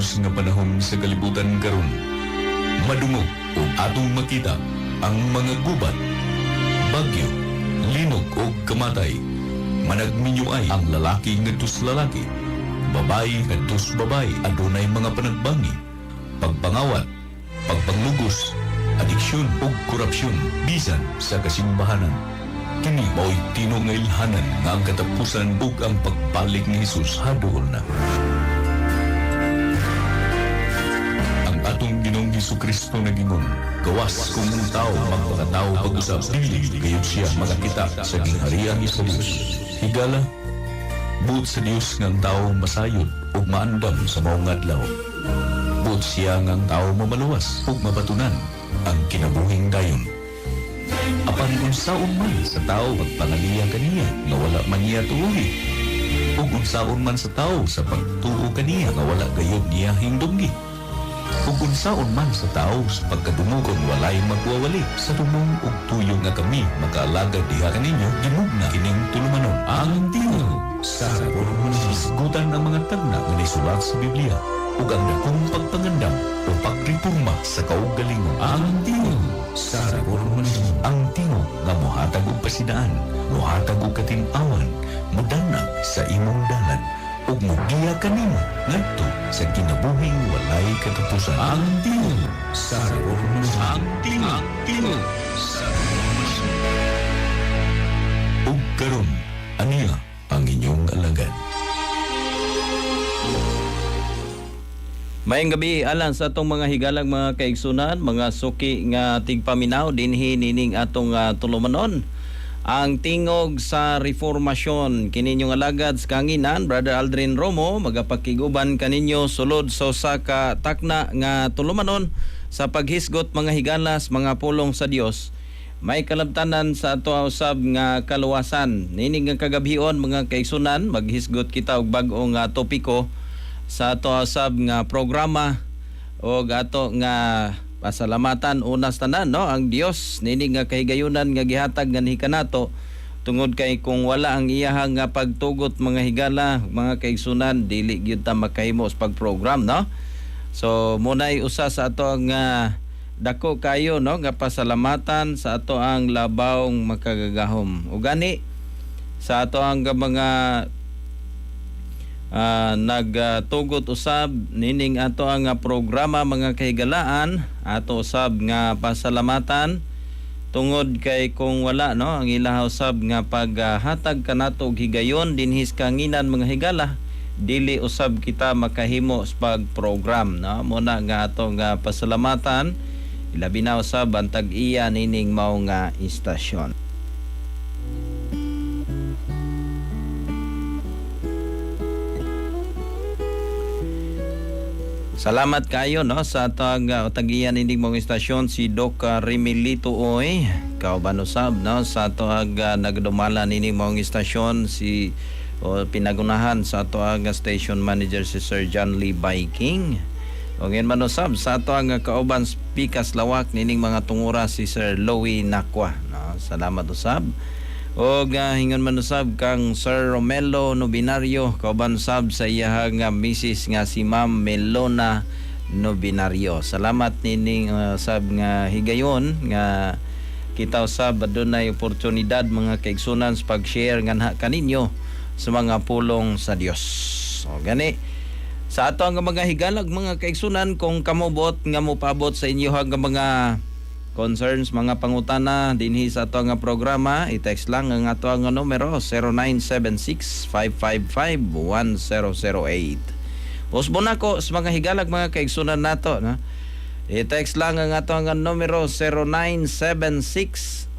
Kinabugos nga panahon sa kalibutan karon. Madungog ug atong makita ang mga gubat, bagyo, linog ug kamatay. Managminyo ay ang lalaki ngadto sa lalaki, babae ngadto sa babae. Adunay mga panagbangi, pagpangawat, pagpanglugos, adiksyon ug korupsyon bisan sa kasimbahanan. Kini mao'y tinuod nga ilhanan nga ang katapusan ug ang pagbalik ni Jesus haduol na. Ang atong Ginoong Hesukristo nagingon, gawas kung ang tao magpakatao pag-usab, dili gayud siya makakita sa gingharian sa Dios. Higala, buot sa Dios nga ang tao masayod ug maandam sa maong adlaw. Buot siya nga ang tao mamaluwas ug mabatunan ang kinabuhing dayon. Apan unsaon man sa tao pagpangaliya kaniya nga wala man niya tuuhi, ug unsaon man sa tao sa pagtuo kaniya nga wala gayud niya hingdunggi, ug unsaon man sa tao sa pagkadungog kung walay magwawali sa tumong ug tuyo nga kami makaalagad diha kaninyo, gimugna kining tulumanon, Ang Tingog sa Reformasyon. Hisgutan ang mga tagna nga nisulat sa Biblia ug ang dakong pagpangandam o pagreporma sa kaugalingon. Ang Tingog sa Reformasyon. Ang tingog nga mohatag og pasidaan, mohatag og katin-awan, modanag sa imong dalan ug mogiya kanimo ngadto sa kinabuhing walay katapusan. Ang Tingog sa Reformasyon. Ang Tingog, ang Tingog sa Reformasyon. Ug karon, aniya ang inyong alagad. Maayong gabi alang sa atong mga higalang mga kaigsunan, mga suki nga tigpaminaw dinhi nining atong tulumanon. Ang Tingog sa Reformasyon, kini inyong alagad sa kanginan, Brother Aldrin Romo, magapakiguban kaninyo sulod sa usa ka takna nga tulumanon sa paghisgot, mga higalas, mga pulong sa Dios. May kalabtanan sa ato usab nga kaluwasan. Nining nga kagabhion, mga kaigsunan, maghisgot kita og bag-o nga topiko sa ato usab nga programa og ato nga pasalamatan una sa tanan, no, ang Dios niini nga kahigayunan nga gihatag nganhi kanato, tungod kay kung wala ang iyahang nga pagtugot, mga higala, mga kaigsunan, dili gyud ta makahimo sa pagprogram, no. So munay usa sa ato nga dako kayo, no, nga pasalamatan sa ato ang labawng makagagahom. Ug gani sa ato ang mga nagtugot usab nining ato ang programa, mga kahigalaan, ato usab nga pasalamatan tungod kay kung wala, no, ang ilaha usab nga paghatag kanato og higayon dinhi sa kanginan, mga higala, dili usab kita makahimo sa pagprogram, no. Muna nga ato nga pasalamatan ilabi na usab ang tag-iya nining mao nga istasyon. Salamat kayo, no, sa atong tagiyan ining mong istasyon, si Doc Remilito Oy kauban usab, no, sa atong nagdumala nining mong istasyon, si o pinagunahan sa atong station manager, si Sir John Lee Biking. O ngayon man usab sa atong kauban pikas lawak nining mga tungura, si Sir Louie Nakwa, no. Salamat usab. O hingon man usab kang Sir Romelo Nobinario kauban usab sa iyahang misis nga si Ma'am Melona Nobinario. Salamat nining sab nga higayon nga kita usab adunay oportunidad, mga kaigsunan, sa pag-share nganha kaninyo sa mga pulong sa Dios. So gani sa ato ang mga higalag, mga kaigsunan, kung kamo bot nga mopabot sa inyo ang mga concerns, mga pangutana dinhi sa ato nga programa, i-text lang ang ato ang numero 0976-555-1008. Usbon nako sa mga higalag, mga kaigsunan nato, no? I-text lang ang ato ang numero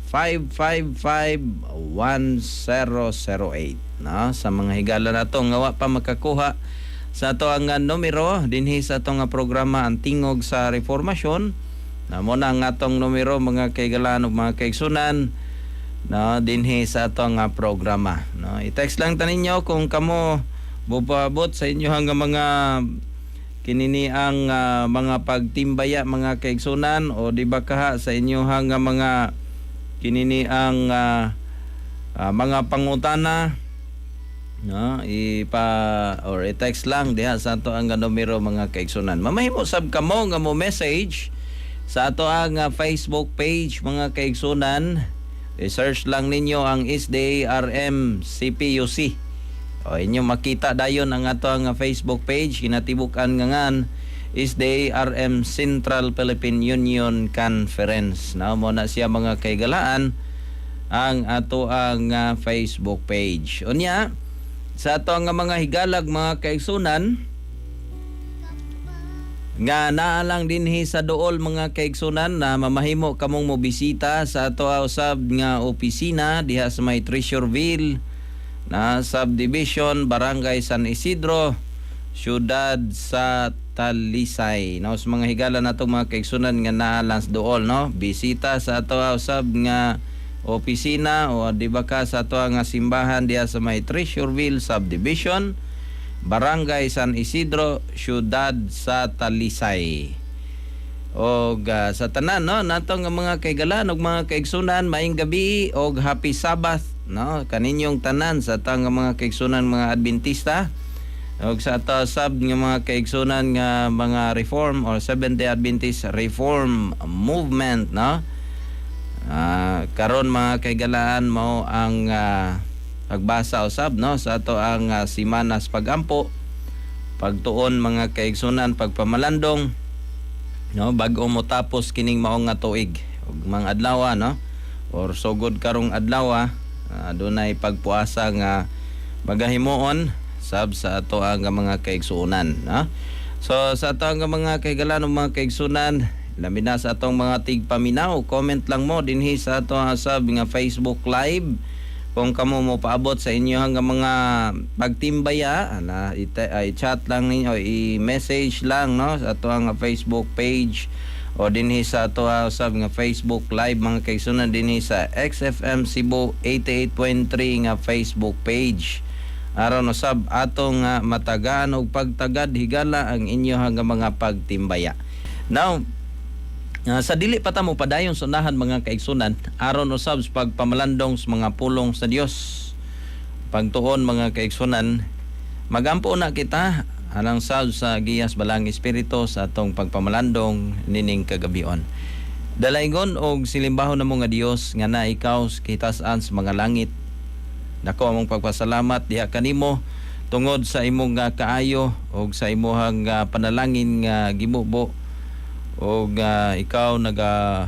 0976-555-1008, no? Sa mga higala nato nga wa pa makakuha sa ato ang numero dinhi sa ato nga programa, Ang Tingog sa Reformasyon, na mo na ang atong numero, mga kaigalan ug mga kaigsunan, no, dinhi sa atong nga programa, no. I-text lang ta ninyo kung kamo bubabot sa inyo nga mga kinini ang mga pagtimbaya, mga kaigsunan, o di ba kaha sa inyo nga mga kinini ang mga pangutana. No, ipa or i-text lang diha sa ato ang numero, mga kaigsunan. Mamahimo sab kamo nga mo message sa ato ang Facebook page, mga kaigsunan. I-search lang ninyo ang SDARM CPUC. O inyo makita dayon ang ato ang Facebook page, kinatibuk-an nga ngan SDARM Central Philippine Union Conference. Na mo na siya, mga kaigalaan, ang ato ang Facebook page. Unya, sa ato ang mga higalag, mga kaigsunan, nga naa lang dinhi sa Dool, mga kaigsunan, na mamahimo kamong mobisita sa ato usab nga opisina diha sa may Treasureville na Subdivision, Barangay San Isidro, Siyudad sa Talisay, no? Sa mga higala natong mga kaigsunan nga naa lang sa Dool, no, bisita sa ato usab nga opisina o di ba ka sa ato nga simbahan diha sa may Treasureville Subdivision, Barangay San Isidro, Siyudad sa Talisay. Og sa tanan, no, nato nga mga kaigalan og mga kaigsunan, maayong gabi og happy Sabbath, no, kaninyong tanan sa atong nga mga kaigsunan mga Adventista og sa ato sab nga mga kaigsunan nga mga Reform or Seventh-day Adventist Reform Movement, no. Karon, mga kaigalaan, mao ang pagbasa usab, no, sa ato ang simanas pagampo, pagtuon, mga kaigsunan, pagpamalandong, no, bag-o mo tapos kining mao nga tuig ug mga adlaw, no, or sugod karong adlaw, dunay pagpuasa nga magahimuon sab sa ato ang mga kaigsuonan, no. So sa ato ang mga kaigalan ug mga kaigsunan, labi na sa atong mga tigpaminaw, comment lang mo dinhi sa ato ang sab nga Facebook Live kung kamo mo paabot sa inyo nga mga pagtimbaya na i-chat lang ninyo, i-message lang, no, sa ato ang Facebook page o dinhi sa ato usab nga Facebook Live, mga kaigsunan, dinhi sa XFM Cebu 88.3 nga Facebook page, aron usab atong matagaan og pagtagad, higala, ang inyo nga mga pagtimbaya. Now, sa dili pa ta mo padayon sa unahan, mga kaigsunan, aron usab sa pagpamalandong sa mga pulong sa Dios, pagtuon, mga kaigsunan, magampo na kita alang sab sa giyas Balaang Espiritu sa atong pagpamalandong nining kagabion. Dalaygon og silimbahon namo nga Dios nga na ikaw sa kitasan sa mga langit. Dako among pagpasalamat diha kanimo tungod sa imong kaayo og sa imong panalangin nga gibubo og ikaw naga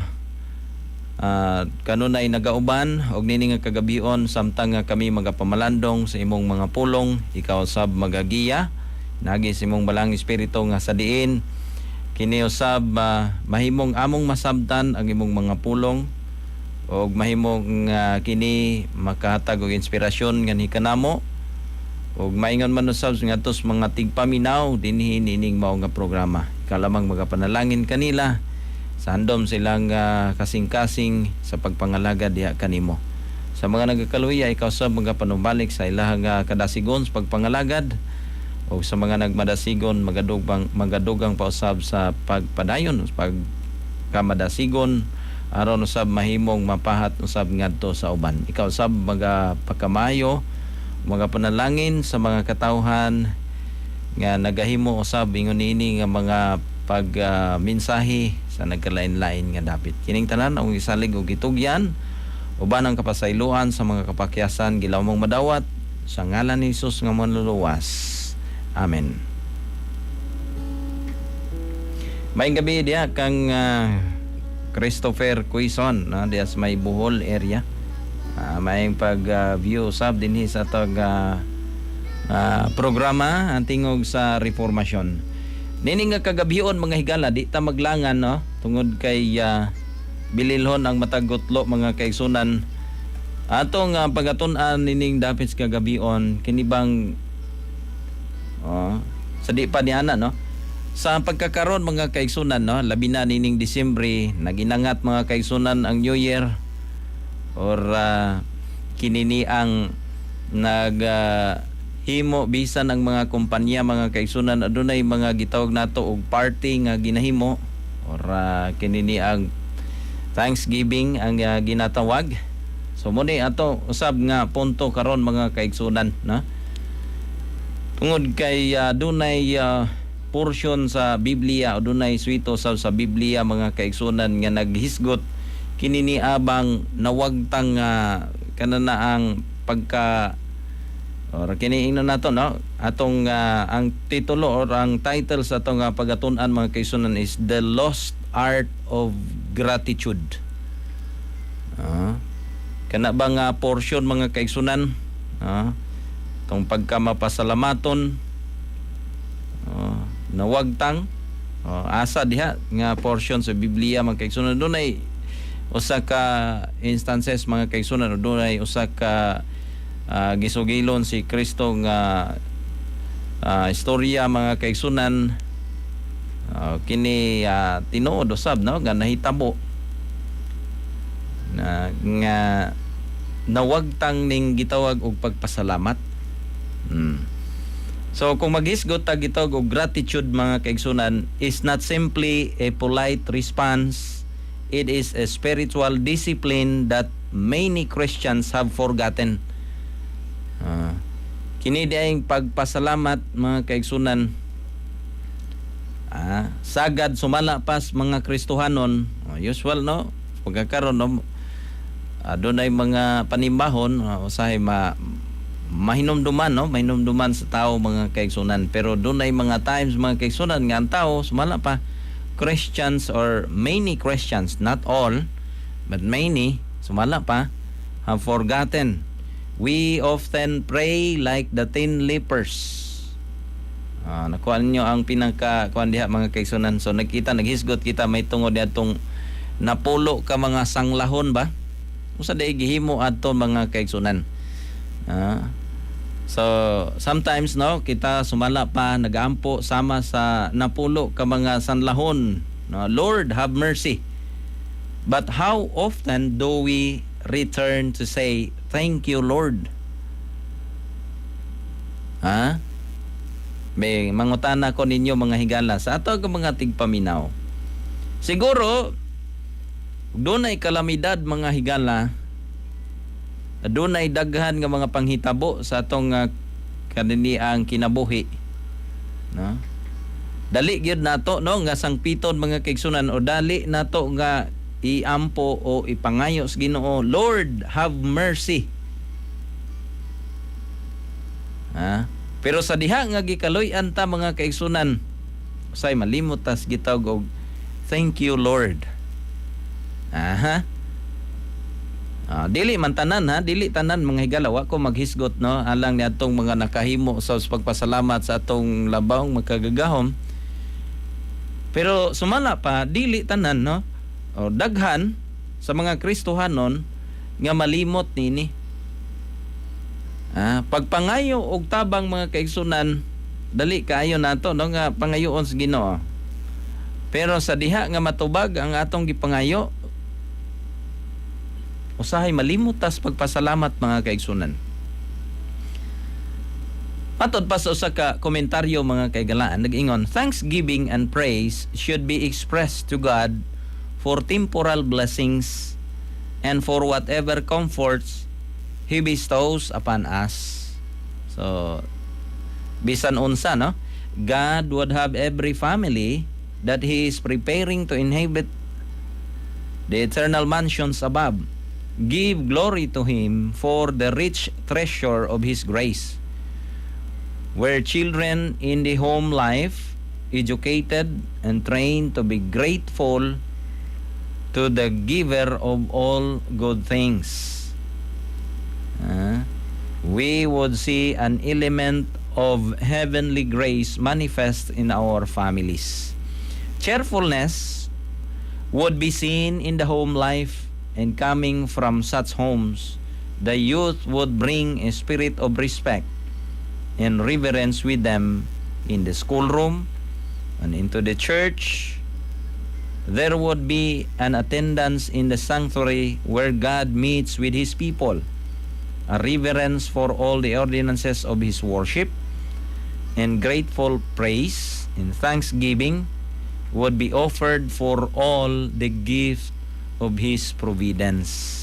kanunay nagauban og nini nga kagabion samtang nga kami magapamalandong sa imong mga pulong. Ikaw sab magagiya nagi sa imong Balaang Espiritu nga sa diin kini usab mahimong among masabtan ang imong mga pulong og mahimong kini makahatag og inspirasyon nganhi kanamo ug maingon man usab ngadto sa mga tigpaminaw dinhi nining mao nga programa. Ikaw lamang magapanalangin kanila sa handom silang kasing-kasing sa pagpangalagad diha kanimo. Sa mga nagakaluya, ikaw sab magapanumbalik sa ilahang kadasigon sa pagpangalagad, o sa mga nagmadasigon, magadugang pausab sa pagpadayon sa pagkamadasigon aron usab mahimong mapahat usab ngadto sa uban. Ikaw sab magapakamayo, magapanalangin sa mga katawhan nga nagahimo usab ingon niini nga mga pag mensahe sa nagkalain-lain nga dapit. Kining tanan ang isalig og gitugyan uban ang kapasayloan sa mga kapakyasan gilawmong madawat sa ngalan ni Hesus nga manluluwas. Amen. Maayong gabi diha kang Christopher Quizon, no, diha sa may Bohol area. Maayong pag view sab dinhi sa atong programa, ang Tingog sa Reformasyon. Nini nga kagabion, mga higala, di ta maglangan, no, tungod kay bililhon ang matag gutlo, mga kaigsunan. Atong pagatun-an nining dapit sa kagabion kini bang, oh, sa di pa niana, no. Sa pagkakaron, mga kaigsunan, no, labi na nining Disyembre, naginangat, mga kaigsunan, ang New Year or kinini ang nag himo bisan ang mga kumpanya, mga kaigsunan, adunay mga gitawag nato og party nga ginahimo or kinini ang Thanksgiving ang ginatawag. So mo ni ato usab nga punto karon, mga kaigsunan, no. Tungod kay dunay portion sa Biblia o dunay swito sa Biblia, mga kaigsunan, nga naghisgot kini ni abang nawagtang kanana ang pagka or kini ingnon nato, no, atong ang titulo or ang title sa atong pagatun-an, mga kaigsunan, is "The Lost Art of Gratitude." Kana ba nga portion, mga kaigsunan, tong pagka mapasalamaton nawagtang, asa diha nga portion sa Biblia, mga kaigsunan? Dunay usa ka instances, mga kaigsunan, o dunay usa ka gisugilon si Kristo nga istorya, mga kaigsunan. Kini tinuod usab, no, nga nahitabo na nga nawagtang ning gitawag og pagpasalamat. So kung maghisgot ta gitawag og gratitude, mga kaigsunan, is not simply a polite response. It is a spiritual discipline that many Christians have forgotten. Kini diayng pagpasalamat, mga kaigsunan, sagad sumala pas mga Kristohanon, oh, usual, no, pagkakaron, no, dunay mga panimbahon, usahay ma mahinumduman, no, mahinumduman sa tao, mga kaigsunan. Pero dunay mga times, mga kaigsunan, nga ang tao sumala pa Christians or many Christians, not all but many, sumala pa have forgotten. We often pray like the 10 lepers. Nakuha ninyo ang pinaka kuan diha, mga kaigsunan? So nagkita, naghisgot kita may tungod niadtong napulo ka mga sanglahon ba? Usa day gihimo adto, mga kaigsunan? So sometimes, no, kita sumala pa nagaampo sama sa napulo ka mga sanlahon, no? "Lord, have mercy." But how often do we return to say, "Thank you, Lord"? Ha? May mangutana ko ninyo, mga higala, sa ato ang mga tigpaminaw. Siguro dunay kalamidad, mga higala, dunay daghan nga mga panghitabo sa atong kaniniang kinabuhi. No? Dali gyud nato, no, nga sangpiton, mga kaigsunan, o dali nato nga iampo o ipangayo sa Ginoo, "Lord, have mercy." Ha? Pero sa diha nga gikaloy-an ta, mga kaigsunan, usay malimot tas gitawag og "Thank you, Lord." Aha. Dili man tanan ha, dili tanan, mga higala, wa ko maghisgot, no, alang ni atong mga nakahimo sa pagpasalamat sa atong labawng makagagahom. Pero sumala pa dili tanan, no. O daghan sa mga Kristohanon nga malimot nini. Pagpangayo og tabang, mga kaigsunan, dali kaayo nato, no, nga pangayoon sa Ginoo. Pero sa diha nga matubag ang atong gipangayo, usahay malimot tas pagpasalamat, mga kaigsunan. Matod pa sa usa ka komentaryo, mga kaigalaan, nag-ingon, "Thanksgiving and praise should be expressed to God for temporal blessings and for whatever comforts He bestows upon us." So, bisan unsa, no? "God would have every family that He is preparing to inhabit the eternal mansions above give glory to Him for the rich treasure of His grace. Were children in the home life educated and trained to be grateful to the giver of all good things, we would see an element of heavenly grace manifest in our families. Cheerfulness would be seen in the home life, and coming from such homes, the youth would bring a spirit of respect and reverence with them in the schoolroom and into the church. There would be an attendance in the sanctuary where God meets with His people, a reverence for all the ordinances of His worship, and grateful praise and thanksgiving would be offered for all the gift of His providence."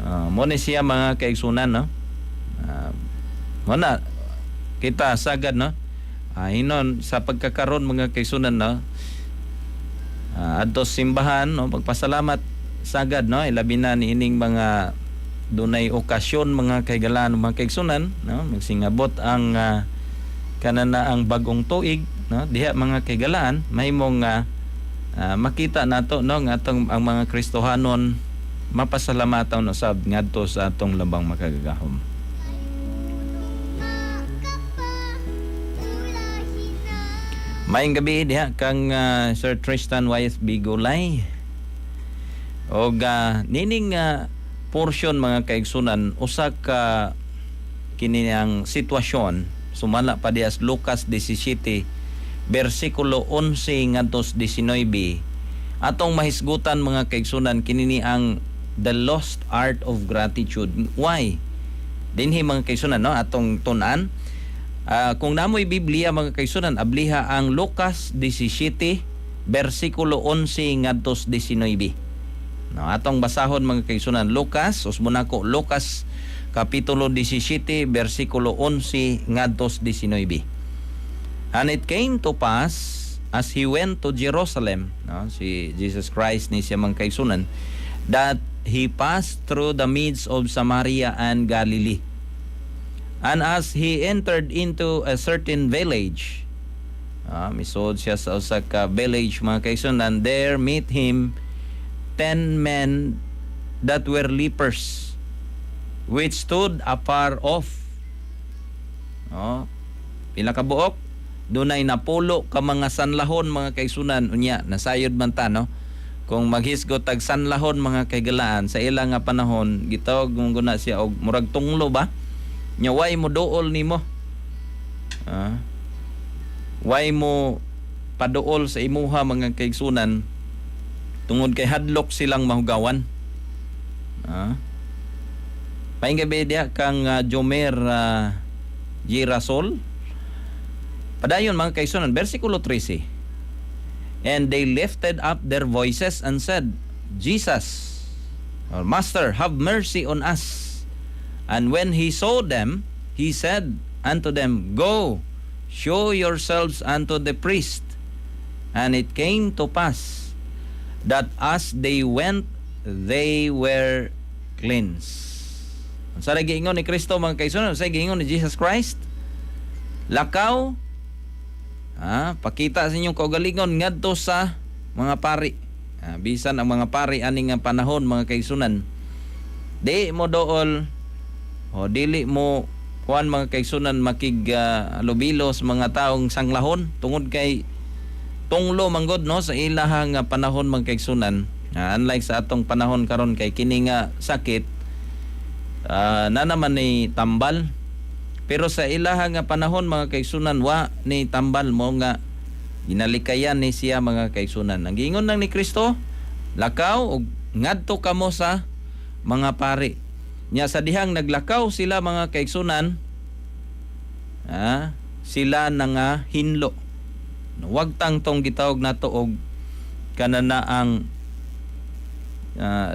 Mo ni siya, mga kaigsunan, no? Mo na Kita sagad, no? Hinon sa pagkakaron, mga kaigsuonan, no? Adto sa simbahan, no, pagpasalamat sagad, no, ilabi na niining mga dunay okasyon, mga kahigalaan, mga kaigsuonan, no, magsingabot ang kanana ang bagong tuig, no, diha, mga kahigalaan, mahimong makita nato, no, nga atong ang mga Kristohanon mapasalamatan usab ngadto sa atong Labang Makagagahom. Maayong gabi diha kang Sir Tristan YSB Gulay. Og nining portion, mga kaigsunan, usa ka kini ang sitwasyon sumala pa diha sa Lucas 17 bersikulo 11 ngadto 19, atong mahisgutan, mga kaigsunan, kini ni ang the lost art of gratitude. Why? Dinhi, mga kaigsunan, no, atong tun-an. Kung namoy Biblia, mga kaigsunan, abliha ang Lucas 17 bersikulo 11 ngadto 19. No, atong basahon, mga kaigsunan, Lucas, usbon nako, Lucas kapitulo 17 bersikulo 11 ngadto 19. And it came to pass as he went to Jerusalem, no, si Jesus Christ ni siya, mga kaigsunan, that he passed through the midst of Samaria and Galilee. And as he entered into a certain village, misod siya sa usa ka village, mga kaigsunan, there meet him 10 men that were lepers, which stood afar off. No? Pila ka buok? Dunay napulo ka mga sanlahon, mga kaigsunan. Unya, nasayod man ta, no? Kung maghisgot tag sanlahon, mga kahigalaan, sa ila nga panahon, gitawag mo guna siya og murag tunglo ba? Nya way mo duol nimo. Way mo paduol sa imuha, mga kaigsunan, tungod kay hadlok silang mahugawan. Maayong gabi diha kang Jomer Girasol. Padayon, mga kaigsunan, versikulo 13. And they lifted up their voices and said, "Jesus, or Master, have mercy on us." And when he saw them, he said unto them, "Go, show yourselves unto the priest." And it came to pass that as they went, they were cleansed. Unsa giingon ni Kristo, mga kaigsunan? Unsa giingon ni Jesus Christ? Lakaw, pakita sa inyong kaugalingon ngadto sa mga pari. Bisan ang mga pari ani nga panahon, mga kaigsunan, di mo dool o dili mo kuan, mga kaigsunan, makig lubilo sa mga taong sanglahon tungod kay tunglo manggod, no, sa ilahang panahon, mga kaigsunan. Unlike sa atong panahon karon kay kini nga sakit na naman ni tambal, pero sa ilaha nga panahon, mga kaigsunan, wa ni tambal mo nga ginalikayan ni siya, mga kaigsunan. Ang giingon lang ni Kristo, lakaw og ngadto kamo sa mga pari. Nya sa dihang naglakaw sila, mga kaigsunan, sila na nga hinlo. Wag tang tong gitawag nato og kanana ang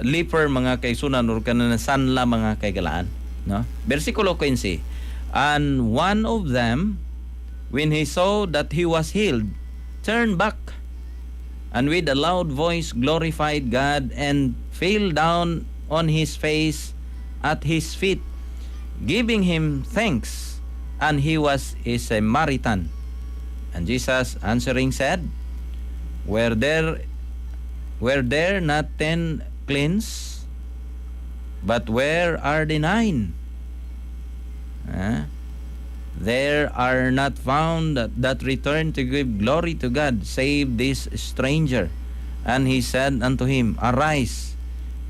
leper, mga kaigsunan, or kanana sanla, mga kahigalaan, no? Bersikulo 15. And one of them, when he saw that he was healed, turned back and with a loud voice glorified God and fell down on his face at his feet, giving him thanks. And he was a Samaritan. And Jesus answering said, Were there not 10 cleansed? But where are the nine? There are not found that return to give glory to God, save this stranger. And he said unto him, "Arise,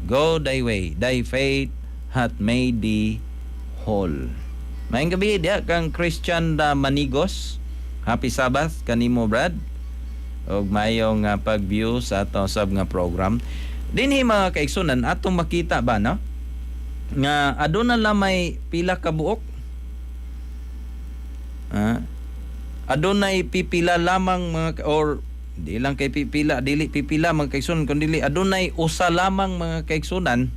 go thy way, thy faith hath made thee whole." Maayong gabi diha kang Christian Manigos. Happy Sabbath kanimo, Brad. Og maayong pag-view sa ato sab nga program. Dinhi, mga kaigsunan, atong makita ba, no? Nga aduna lamay pila ka buok? Adunay pipila lamang mga or di lang kay pipila, dili pipila, mga kaigsunan, kundi adunay usa lamang, mga kaigsunan,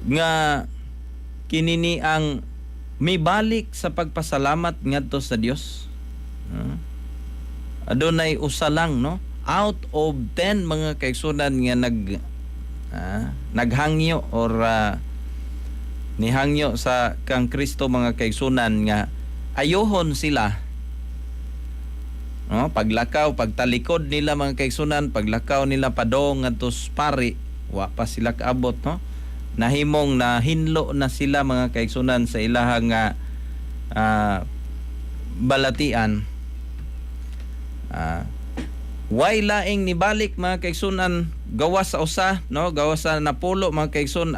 nga kinini ang Mibalik sa pagpasalamat ngadto sa Dios. Adunay usa lang, no? Out of 10, mga kaigsunan, nga naghangyo or nihangyo sa kang Kristo, mga kaigsunan, nga ayohon sila, no? Paglakaw, pagtalikod nila, mga kaigsunan, paglakaw nila padong ngadto sa pari, wa pa sila kaabot, no, nahimong nahinlo na sila, mga kaigsunan, sa ilahang nga balatian. Way laing nibalik, mga kaigsunan, gawas sa usa, no? Gawas sa napulo, mga kaigsun,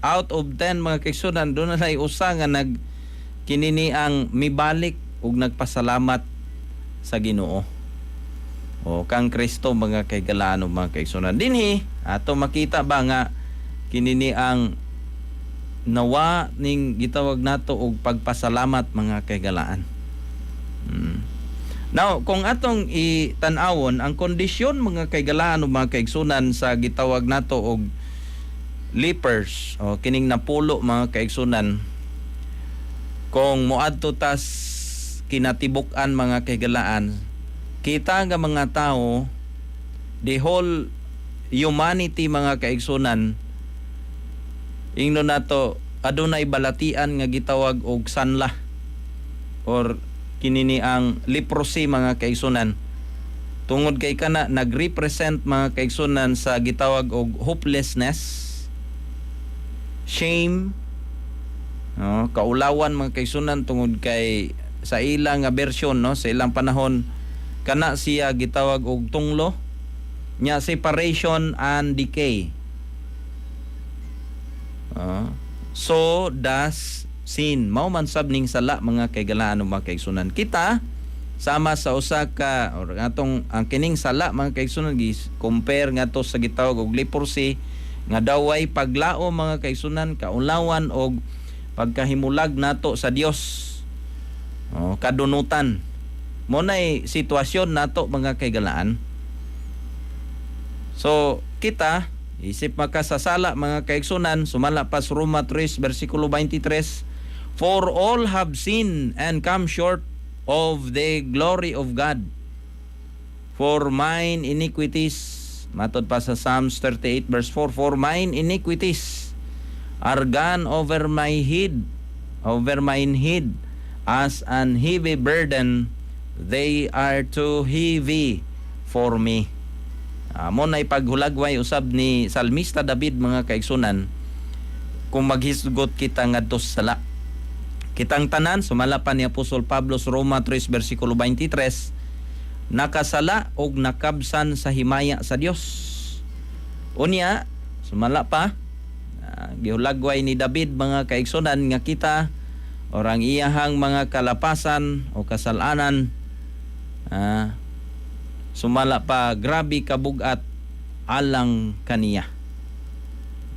out of 10, mga kaigsunan, duna na usa nga nag kinini ang mibalik ug nagpasalamat sa Ginoo o kang Kristo, mga kaigalaan, mga kaigsunan. Dinhi ato makita ba nga kinini ang nawa ning gitawag nato og pagpasalamat, mga kaigalaan. Now, kung atong itan-awon ang kondisyon, mga kaigalaan o mga kaigsunan, sa gitawag nato og lepers o kining napulo, mga kaigsunan, kung moadto tas kinatibuk-an, mga kaigalaan, kita nga mga tao, the whole humanity, mga kaigsunan, ingno nato adunay balatian nga gitawag og sanla or kinini ang leprosy, mga kaigsunan, tungod kay kana nagrepresent, mga kaigsunan, sa gitawag og hopelessness, shame, no, kaulawan, mga kaigsunan, tungod kay sa ilang nga version, no, sa ilang panahon kana siya gitawag og tunglo nya, separation and decay. So does sin. Mao man sab ning sala, mga kaigalaan o mga kaigsunan. Kita sama sa usa ka or atong ang kining sala, mga kaigsunan, gi compare ngadto sa gitawag og leprosy nga daway paglao, mga kaigsunan, kaulawan og pagkahimulag nato sa Dios. Oh, kadunutan. Mao nay sitwasyon nato, mga kaigalaan. So kita isip makasasala, mga kaigsunan, sumala pa sa Roma 3 versikulo 23, "For all have sinned and come short of the glory of God. For mine iniquities," matod pa sa Psalms 38 verse 4, "For mine iniquities are gone over my head, over mine head as an heavy burden, they are too heavy for me." Mao na ipaghulagway usab ni Salmista David, mga kaigsunan, kung maghisgot kita ngadto sa sala. Kitang tanan, sumala pa ni Apostol Pablo sa Roma 3 versikulo 23, nakasala og nakabsan sa himaya sa Dios. Unya, sumala pa, gihulagway ni David, mga kaigsunan, nga kita orang iyahang mga kalapasan o kasalanan, sumala pa, grabe kabugat alang kaniya.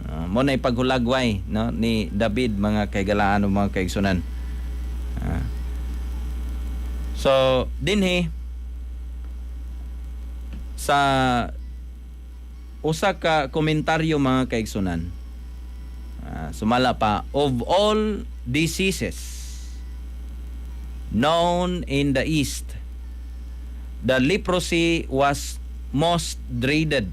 Mao na ipaghulagway, no, ni David, mga kaigalaan o mga kaigsunan. So dinhi sa usa ka komentaryo, mga kaigsunan, sumala pa, "Of all diseases known in the East, the leprosy was most dreaded.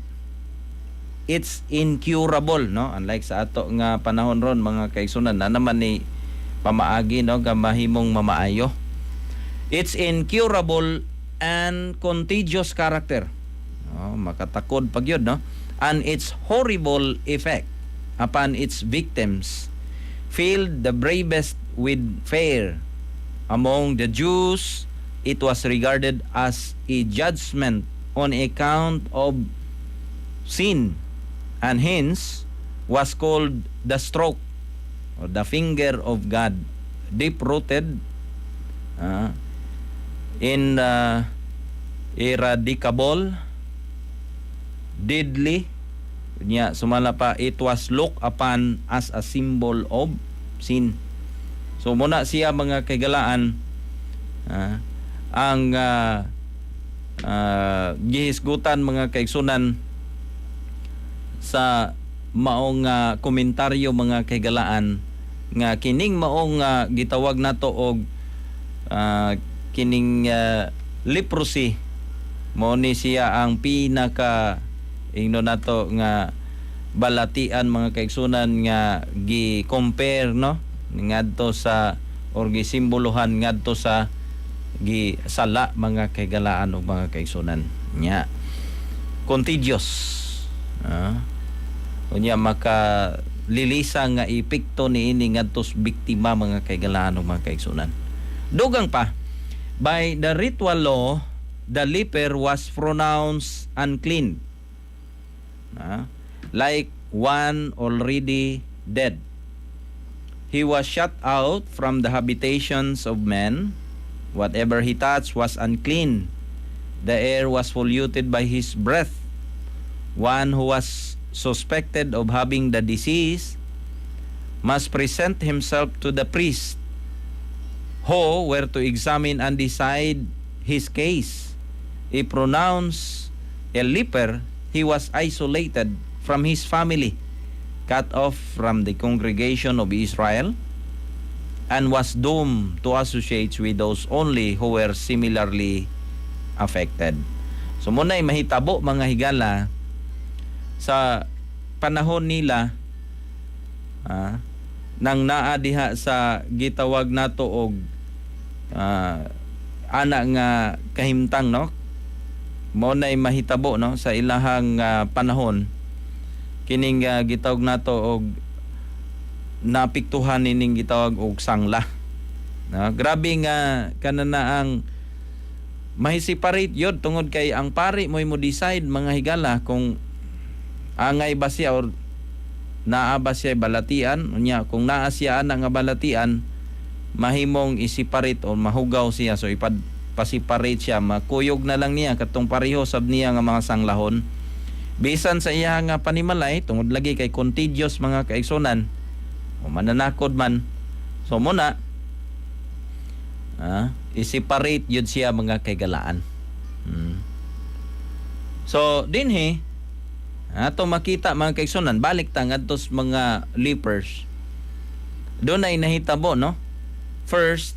It's incurable," no? Unlike sa ato nga panahon ron, mga kaigsunan, na naman ni pamaagi, no, nga mahimong mamaayo. "Its incurable and contagious character," no, makatakod pag yun, no, "and its horrible effect upon its victims filled the bravest with fear. Among the Jews, it was regarded as a judgment on account of sin and hence was called the stroke or the finger of God. Deep-rooted, in ineradicable, deadly," nya sumala pa, "it was looked upon as a symbol of sin." So muna siya, mga kaigalaan, ang gihisgutan, mga kaigsunan, sa maong komentaryo, mga kaigalaan. Nga kining maong gitawag nato og kining leprosy, mo ni siya ang pinaka ingno nato nga balatian, mga kaigsunan, nga gi-compare, no, ngadto sa or gisimbolohan ngadto sa gi sala, mga kahigalaan ug mga kaigsunan nya. Contagious, unya maka lilisa nga epekto niini ngadto sa biktima, mga kahigalaan ug mga kaigsunan. Dugang pa, by the ritual law, the leper was pronounced unclean, like one already dead. He was shut out from the habitations of men. Whatever he touched was unclean. The air was polluted by his breath. One who was suspected of having the disease must present himself to the priest, who were to examine and decide his case. If pronounced a leper, he was isolated from his family, cut off from the congregation of Israel, and was doomed to associate with those only who were similarly affected. So mao na'y mahitabo, mga higala, sa panahon nila nang naa diha sa gitawag nato og ana nga kahimtang, no? Mao na'y mahitabo, no, sa ilahang panahon kining gitawag nato og naapektuhan nining gitawag og sangla, no? Grabe nga kanana ang mahi-separate yun tungod kay ang pari mo'y mo decide, mga higala, kung angay ba siya or naa ba siya balatian. Unya kung naa siya ana nga balatian, mahimong i-separate o mahugaw siya. So ipad pa-separate siya, makuyog na lang niya katong pareho sab niya nga mga sanglahon bisan sa iya nga panimalay, tungod lagi kay contagious, mga kaigsunan, o mananakod man. So mao na i-separate yun siya, mga kaigalaan. So dinhi ato makita, mga kaigsunan, balik ta ngadto sa mga lepers. Doon ay nahitabo, no? First,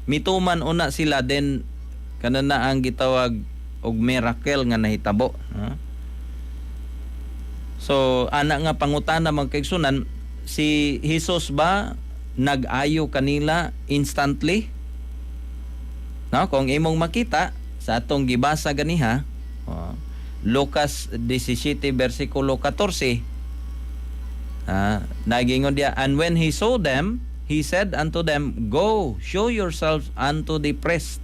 mituman una sila, then kanana ang gitawag og miracle nga nahitabo, no? So ana nga pangutana, mga kaigsunan, si Jesus ba nag-ayo kanila instantly, no? Kung imong makita sa atong gibasa ganiha, oh, Lucas 17 versikulo 14, nagingon diya, "And when he saw them, he said unto them, 'Go, show yourselves unto the priest.'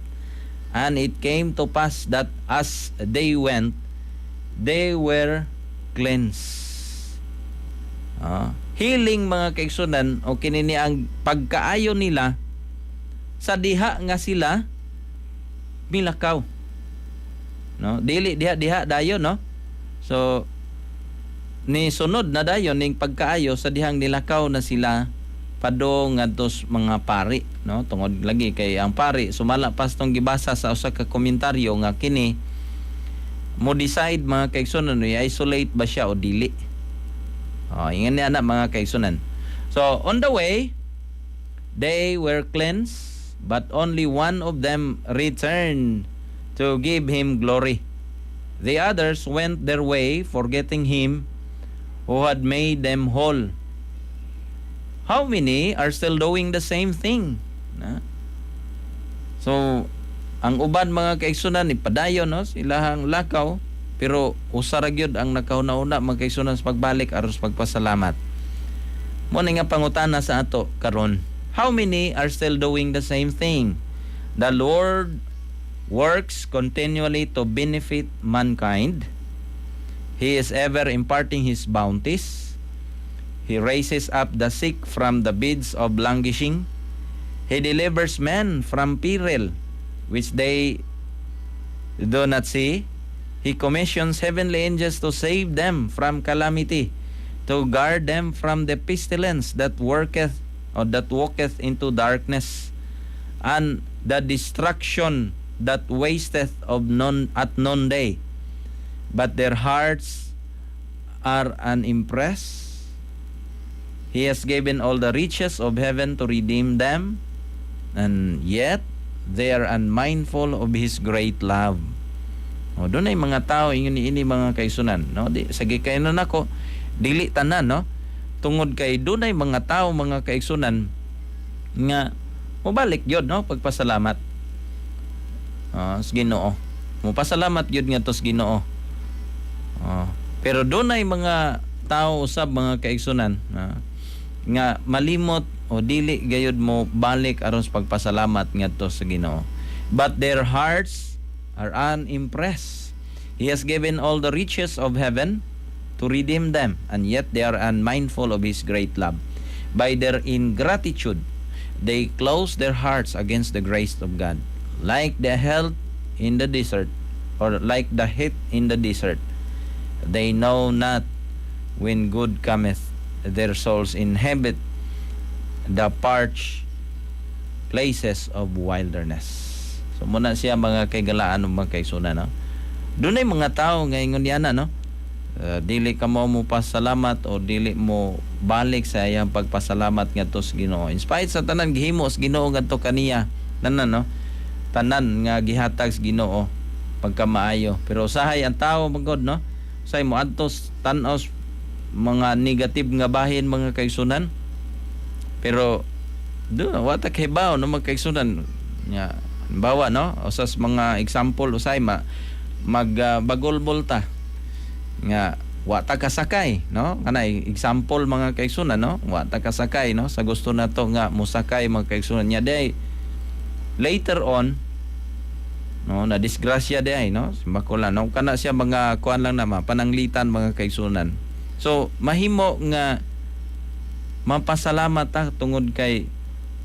And it came to pass that as they went, they were cleansed." Healing, mga kaigsunan, o kini ni ang pagkaayo nila sa diha nga sila milakaw. No, dili diha diha dayon, no? So ni sunod na dayon ning pagkaayo sa dihang nilakaw na sila padong ngadto sa mga pari, no? Tungod lagi kay ang pari, sumala pas tong gibasa sa usa ka komentaryo nga kini mo decide, mga kaigsunan, no, i-isolate ba siya o dili. Oh, ingon niya na, mga kaigsunan. So on the way they were cleansed, but only one of them returned to give him glory. The others went their way, forgetting him who had made them whole. How many are still doing the same thing? Na? So, ang uban, mga kaigsunan, ipadayon, no, silahang lakaw, pero usa ra gyud ang nakahuna-huna, mga kaigsunan, sa pagbalik aron sa pagpasalamat. Mao ni nga pangutana sa ato karon. How many are still doing the same thing? The Lord works continually to benefit mankind. He is ever imparting His bounties. He raises up the sick from the beds of languishing. He delivers men from peril, which they do not see. He commissions heavenly angels to save them from calamity, to guard them from the pestilence that worketh or that walketh into darkness, and the destruction that wasteth of none at noonday. But their hearts are unimpressed. He has given all the riches of heaven to redeem them, and yet they are unmindful of His great love. O, dunay mga tao ingon niini, mga kaigsuonan, no? Di sige kay na nako, dili tanan, no? Tungod kay dunay mga tao, mga kaigsuonan, nga mobalik gyud, no, pagpasalamat sa Ginoo. Mopasalamat gyud ngadto sa Ginoo. Oh. Pero dunay mga tao usab, mga kaigsuonan, nga malimot o dili gayud mo balik aron sa pagpasalamat ngadto sa Ginoo. But their hearts are unimpressed. He has given all the riches of heaven to redeem them, and yet they are unmindful of His great love. By their ingratitude, they close their hearts against the grace of God. Like the health in the desert, or like the heath in the desert, they know not when good cometh. Their souls inhabit the parched places of wilderness. So mao na siya, mga kahigalaan ug mga kaigsuonan, no? Dunay mga tao nga ingon niana, no? Dili ka mo pasalamat o dili mo balik sa iyang pagpasalamat ngadto sa Ginoo. In spite sa tanan gihimo sa Ginoo ngadto kaniya, tanan, no? Tanan nga gihatag sa Ginoo pagkamaayo. Pero usahay ang tao magod, no? Usahay mo adtos tan-aw mga negative nga bahin, mga kaigsuonan. Pero do wa ta kahibaw, no, mga kaigsuonan, nya halimbawa, no, usas mga example, usay ma mag bagulbol ta nga wa ta kasakay, no? Kanay example, mga kaigsuonan, no, wa ta kasakay, no, sa gusto nato nga musakay, mga kaigsuonan, nya day later on, no, na disgrasya day, no, simbako lang, no? Kana siya mga kuan lang na pananglitan, mga kaigsuonan. So mahimo nga mapasalamat ta tungod kay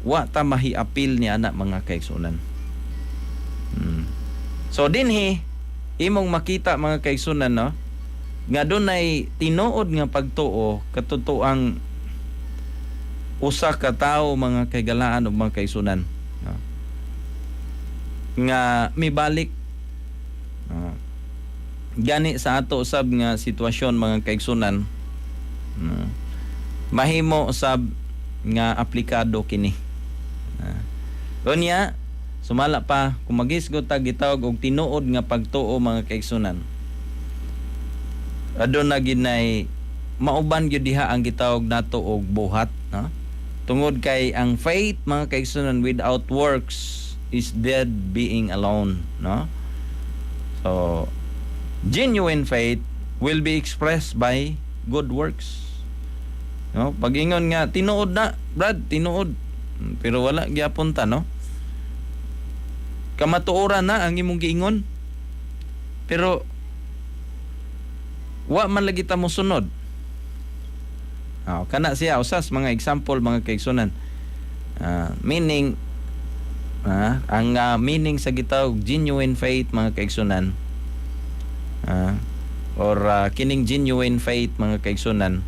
wa ta mahiapil ni ana, mga kaigsuonan. So dinhi imong makita, mga kaigsuonan, no, nga dunay tinuod nga pagtuo katotoang usa ka tawo, mga kahigalaan ug mga kaigsuonan, no, nga mibalik, no? Gani sa ato usab nga sitwasyon, mga kaigsuonan, no, mahimo usab nga aplikado kini. Unya, sumala pa, kung magisgot ta gitawag og tinuod nga pagtuo, mga kaigsuonan, aduna ginay mauban gyud diha ang gitawag nato og buhat, no? Tungod kay ang faith, mga kaigsuonan, without works is dead, being alone, no? So genuine faith will be expressed by good works, no? Pag-ingon nga tinuod na, Brad, tinuod, pero wala gyapon ta, no? Kamatuoran na ang imong giingon, pero wa man lagi ta mosunod. Kana siya usas mga example, mga kaigsuonan. Meaning ang meaning sa gitawag genuine faith, mga kaigsuonan, or kining genuine faith, mga kaigsuonan,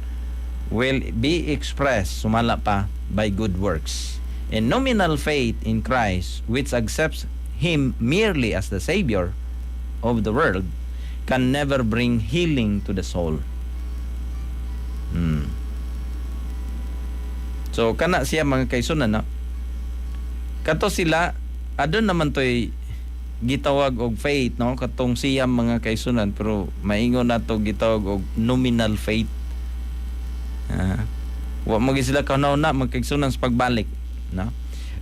will be expressed, sumala pa, by good works. A nominal faith in Christ which accepts Him merely as the Savior of the world can never bring healing to the soul. So kana siya, mga kaigsuonan, no? Kato sila adun naman toy gitawag og faith, no, katong siyam, mga kaigsuonan, pero maingon nato gitawag og nominal faith. Wa mo gyud sila kahuna mga kaigsuonan sa pagbalik, no?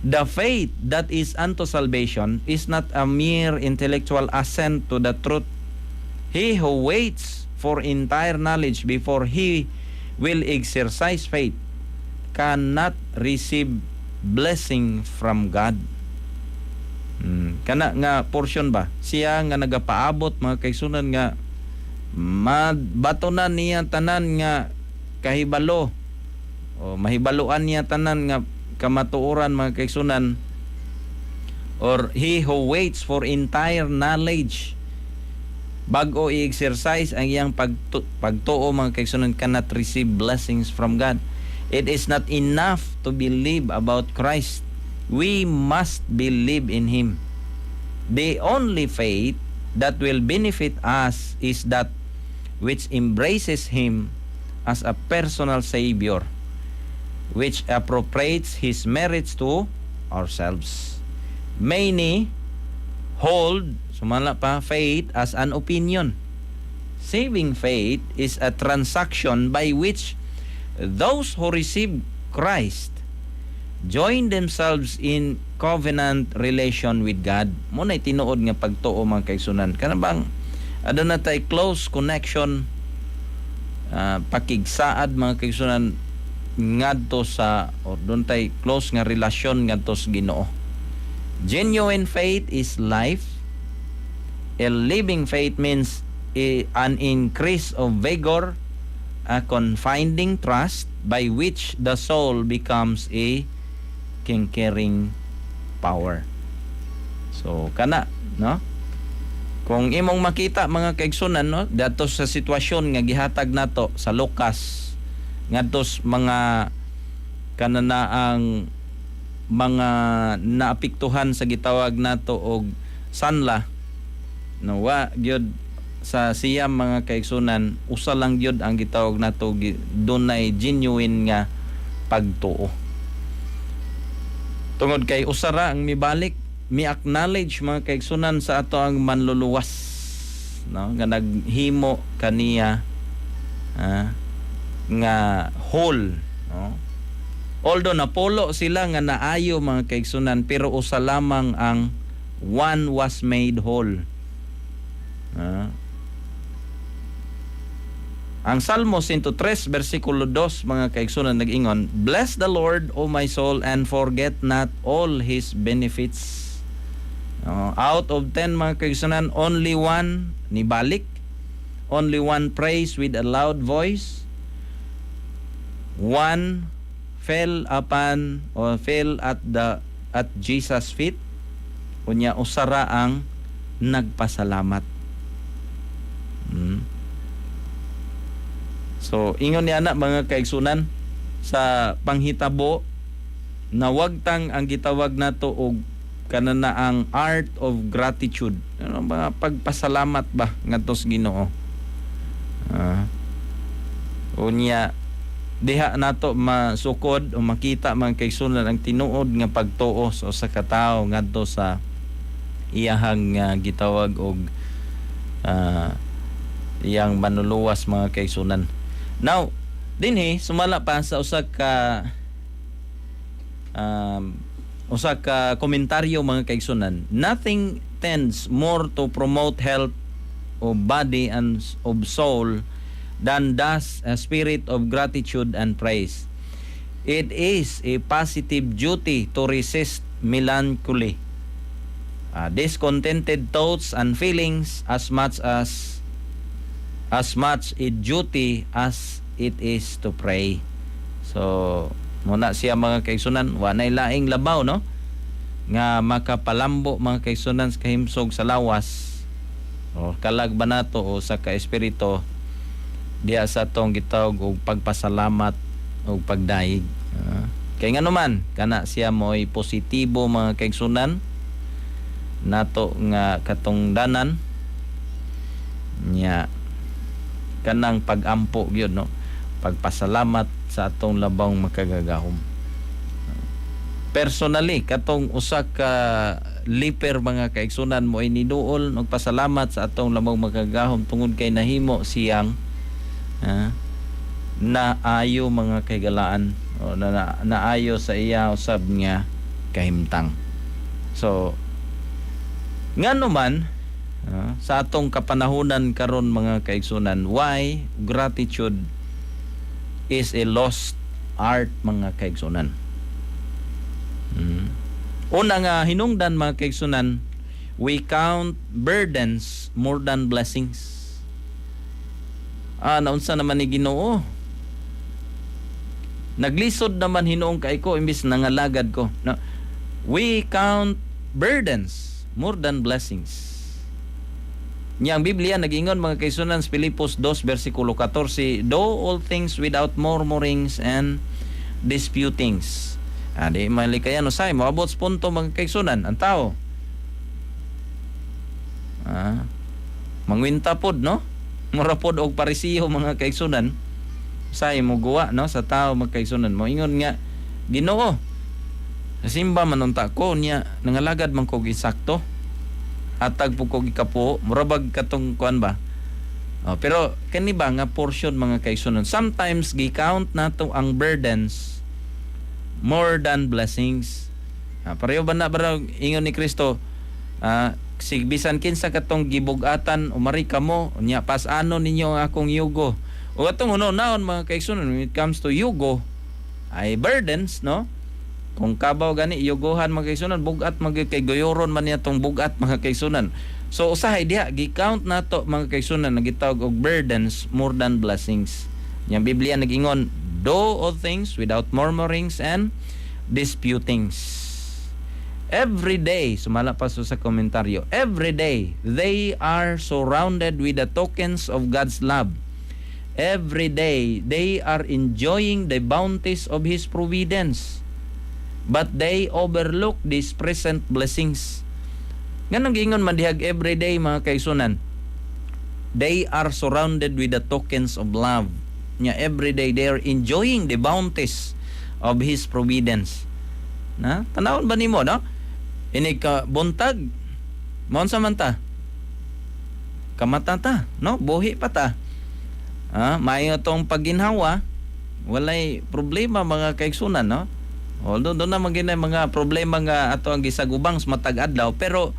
The faith that is unto salvation is not a mere intellectual assent to the truth. He who waits for entire knowledge before he will exercise faith cannot receive blessing from God. Kana nga portion ba? Siya nga nagapaabot, mga kaigsuonan, nga mabatonan niya tanan nga kahibalo o mahibaluan niya tanan nga kamatuoran, mga kaigsuonan, or he who waits for entire knowledge bago i-exercise ang iyang pagtuo, mga kaigsuonan, cannot receive blessings from God. It is not enough to believe about Christ. We must believe in Him. The only faith that will benefit us is that which embraces Him as a personal Savior. which appropriates His merits to ourselves. Many hold, sumala pa, faith as an opinion. Saving faith is a transaction by which those who receive Christ join themselves in covenant relation with God. Mao na tinuod nga pagtuo, mga kaigsuonan. Kana bang aduna tay close connection, pakigsaad, mga kaigsuonan, ngadto sa or duna tay close nga relasyon ngadto sa Ginoo. Genuine faith is life. A living faith means an increase of vigor, a confiding trust by which the soul becomes a conquering power. So kana, no? Kung imong makita, mga kaigsuonan, no, dato sa sitwasyon nga gihatag nato sa Lucas ngadto sa mga kananaang mga naapektuhan sa gitawag nato og sanla, no, wa gyud sa siya, mga kaigsuonan, usa lang gyud ang gitawag nato dunay genuine nga pagtuo tungod kay usa ra ang mibalik, mi acknowledge, mga kaigsuonan, sa ato ang Manluluwas, no, nga naghimo kaniya nga whole, no. Although napulo sila nga naayo, mga kaigsuonan, pero usa lamang ang, one was made whole. Ang Salmo 103 versikulo 2, mga kaigsuonan, nag-ingon, "Bless the Lord, O my soul, and forget not all His benefits." Out of 10, mga kaigsuonan, only one nibalik. Only one praise with a loud voice. One fell upon or fell at Jesus' feet. Unya usa ra ang nagpasalamat. So, ingon niya na, mga kaigsuonan, sa panghitabo nawagtang ang gitawag nato og kanana ang art of gratitude. Ano mga pagpasalamat ba ngadto sa Ginoo? Unya diha nato masukod o makita, mga kaigsuonan, ang tinuod nga pagtuo sa usa ka tawo ngadto sa iyahang gitawag og iyang Manluluwas, mga kaigsuonan. Now, dinhi sumala pa sa usa ka komentaryo, mga kaigsuonan, nothing tends more to promote health of body and of soul than does a spirit of gratitude and praise. It is a positive duty to resist melancholy, discontented thoughts and feelings as much a duty as it is to pray. So, mao na siya, mga kaigsuonan, wa nay laing labaw, no, nga makapalambo, mga kaigsuonan, sa kahimsog sa lawas o kalag ba nato o sa kaespiritu diha sa atong gitawag og pagpasalamat o pagdayeg. Kay ngano man kana siya mo'y positibo, mga kaigsuonan, nato nga katungdanan nya kanang pagampo gyud, no, pagpasalamat sa atong Labawng Makagagahom. Personally, katong usa ka leper, mga kaigsuonan, mo iniduol nagpasalamat sa atong Labawng Makagagahom tungod kay nahimo siyang naayo, mga kahigalaan, o naayo sa iya usab nga kahimtang. So ngano man sa atong kapanahunan karon, mga kaigsuonan, why gratitude is a lost art, mga kaigsuonan? Una nga hinungdan, mga kaigsuonan, we count burdens more than blessings. Naunsa naman ni Ginoo? Naglisod naman hinuon kay ko imbis nangalagad ko. No? We count burdens more than blessings. Nya ang Biblia nagingon, mga kaigsuonan, sa Filipos 2 versikulo 14, "Do all things without murmurings and disputings." Di malikayan usay moabot sa punto, mga kaigsuonan, ang tao. Mangwinta pod, no? Mura pod og Parisiyo, mga kaigsuonan. Say mo guwa, no, sa tao, mga kaigsunan, mo ingon nga, "Ginoo, simba man unta ko niya, nangalagad man kog insakto, hatag po kog ikapo," murabag katong kuan ba. Oh, pero kani ba nga portion, mga kaigsunan, sometimes gi-count nato ang burdens more than blessings. Ah, pareho ba na ba ingon ni Kristo, sig bisan kinsa katong gibugatan, umari kamo unya, pas-anon ninyo ang akong yugo. O atong hunaon, mga kaigsunan, when it comes to yugo ay burdens, no? Kung kabaw gani yuguhan, mga kaigsunan, bugat man gyud kay guyuron man niya tong bugat, mga kaigsunan. So usahay diha gi-count nato, mga kaigsunan, nagitawag og burdens more than blessings. Yang Biblia nagingon, "Do all things without murmurings and disputings." Every day, sumala pa so sa komentaryo, every day they are surrounded with the tokens of God's love. Every day they are enjoying the bounties of His providence. But they overlook these present blessings. Nganong giingon man dihag every day, mga kaigsunan? They are surrounded with the tokens of love. Nya every day they are enjoying the bounties of His providence. Na, tanawon ba nimo, no? Inig ka buntag, maunsa man ta? Kamata ta, no? Buhi pa ta. Ah, maayo tong pagginhawa, walay problema, mga kaigsunan, no? Although doon naman ginay mga problema nga ato ang gisagubang sa matag adlaw, pero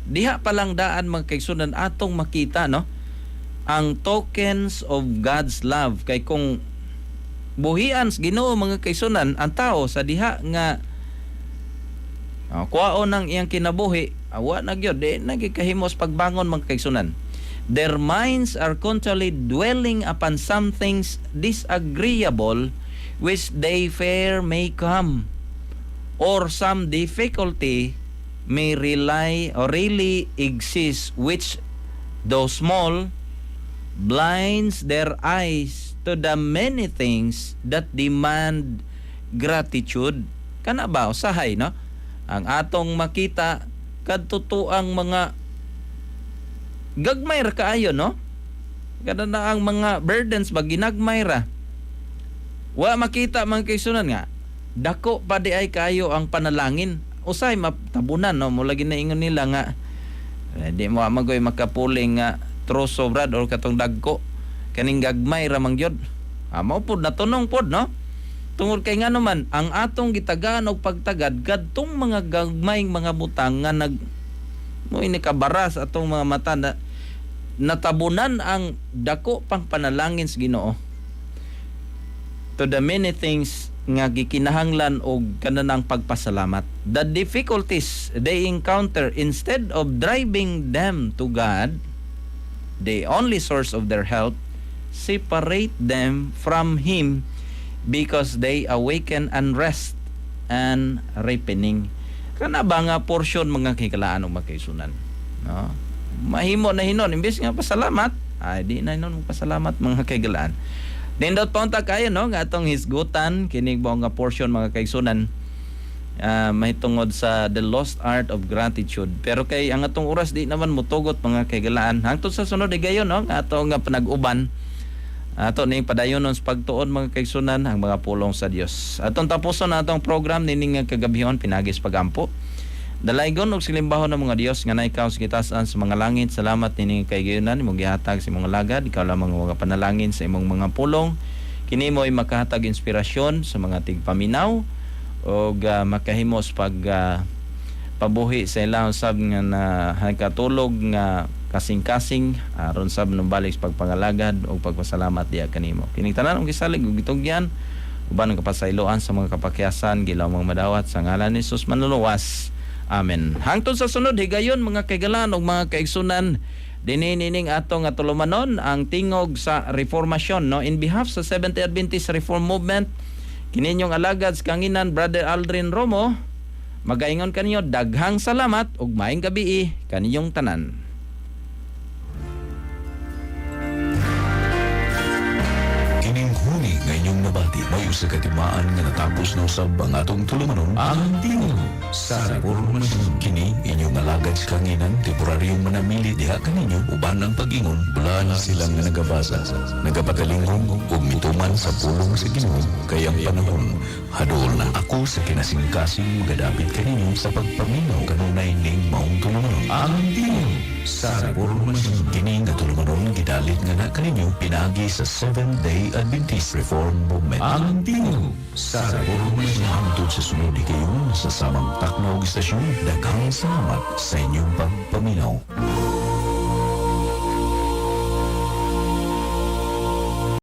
diha pa lang daan, mga kaigsunan, atong makita, no, ang tokens of God's love. Kay kung buhian sa Ginoo, mga kaigsunan, ang tao sa diha nga kuwaon ang iyang kinabuhi, awa na gyud, di na gyud kahimos pagbangon, mga kaigsunan. Their minds are constantly dwelling upon some things disagreeable which they fear may come or some difficulty may rely or really exist which, though small, blinds their eyes to the many things that demand gratitude. Kana ba usahay, no, ang atong makita kadto ang mga gagmay ra kaayo, no? Kada na ang mga burdens ba, ginagmay ra. Wa makita, mga kaigsunan, nga dako pa di ay kayo ang panalangin. Usay matabunan, no? Mula ginaingon nila nga di mo magoy makapuling nga troso, brad, or katong dagko, kaning gagmay ra man gyud. Ah, mao pod natunong pod, no? Tungod kay nga naman ang atong gitagaan og pagtagad kadtong mga gagmayng mga butang nga nag mo ini kabara sa atong mga mata na natabunan ang dako pang panalangin sa Ginoo, to the many things nga gikinahanglan og kananang pagpasalamat. The difficulties they encounter, instead of driving them to God, the only source of their help, separate them from Him because they awaken unrest and repining. Kana ba nga portion, mga higalaan og mga kaigsunan? No? Mahimo na hinon imbes nga pasalamat, ay di na hinon pasalamat, mga kahigalaan. Nindot pa unta kayo, no, nga atong hisgutan kining buong nga portion, mga kaigsunan, mahitungod sa The Lost Art of Gratitude. Pero kay ang atong oras di naman mutugot, mga kahigalaan. Hangtod sa sunod higayon, no, nga ato nga panag-uban. Ato ning padayonon sa pagtuon, mga kaigsunan, ang mga pulong sa Dios. Atong tapuson na atong program nining nga kagabhion pinagi sa pagampo. Dalaygon og silimbahon ng mga Dios nga naikaw sa gitasan sa mga langit. Salamat nining kahigayonan imong gihatag sa imong alagad. Ikaw lamang ang mga panalangin sa imong mga pulong. Kini mo ay makahatag inspirasyon sa mga tigpaminaw og makahimos pag pabuhi sa ilang sab nga na katulog nga kasing-kasing aron sab balik sa pagpangalagad og pagpasalamat diha kanimo. Kining tanan ang gisalig ug gitugyan uban ang kapasayloan sa mga kapakyasan, gilaw mga madawat sa ngalan ni Jesus Manluluwas. Amen. Hangtod sa sunod higayon, mga kaigalan ug mga kaigsunan, dinhi nining atong nga tulumanon, ang Tingog sa Reformasyon, no, in behalf sa Seventh Adventist Reform Movement, kininyong alagad sa kanginan, Brother Aldrin Romo, magaingon kaninyo daghang salamat ug maayong gabii kaninyong tanan. Kining huni nga inyong nabati may Usa ka timaan nga natapos na usab ang atong tulumanon, Ang Tingog sa Reformasyon. Kini inyong alagad sa kanginan, temporaryong manamili diha kaninyo uban ang pag-ingon bulan silang nga nagabasa, nagapatalingong ug mituman sa pulong sa Ginoo kay ang panahon haduol na. Ako sa kinasingkasing magadapit kaninyo sa pagpaminaw kanunay ning maong tulumanon, Ang Tingog sa Reformasyon. Kini nga tulumanon gidalit nga na kaninyo pinaagi sa Seventh Day Adventist Reform Movement. Ang Tingog sa Reformasyon. Hangtod sa sunod higayon sa samang takna ug istasyon, daghang salamat sa inyong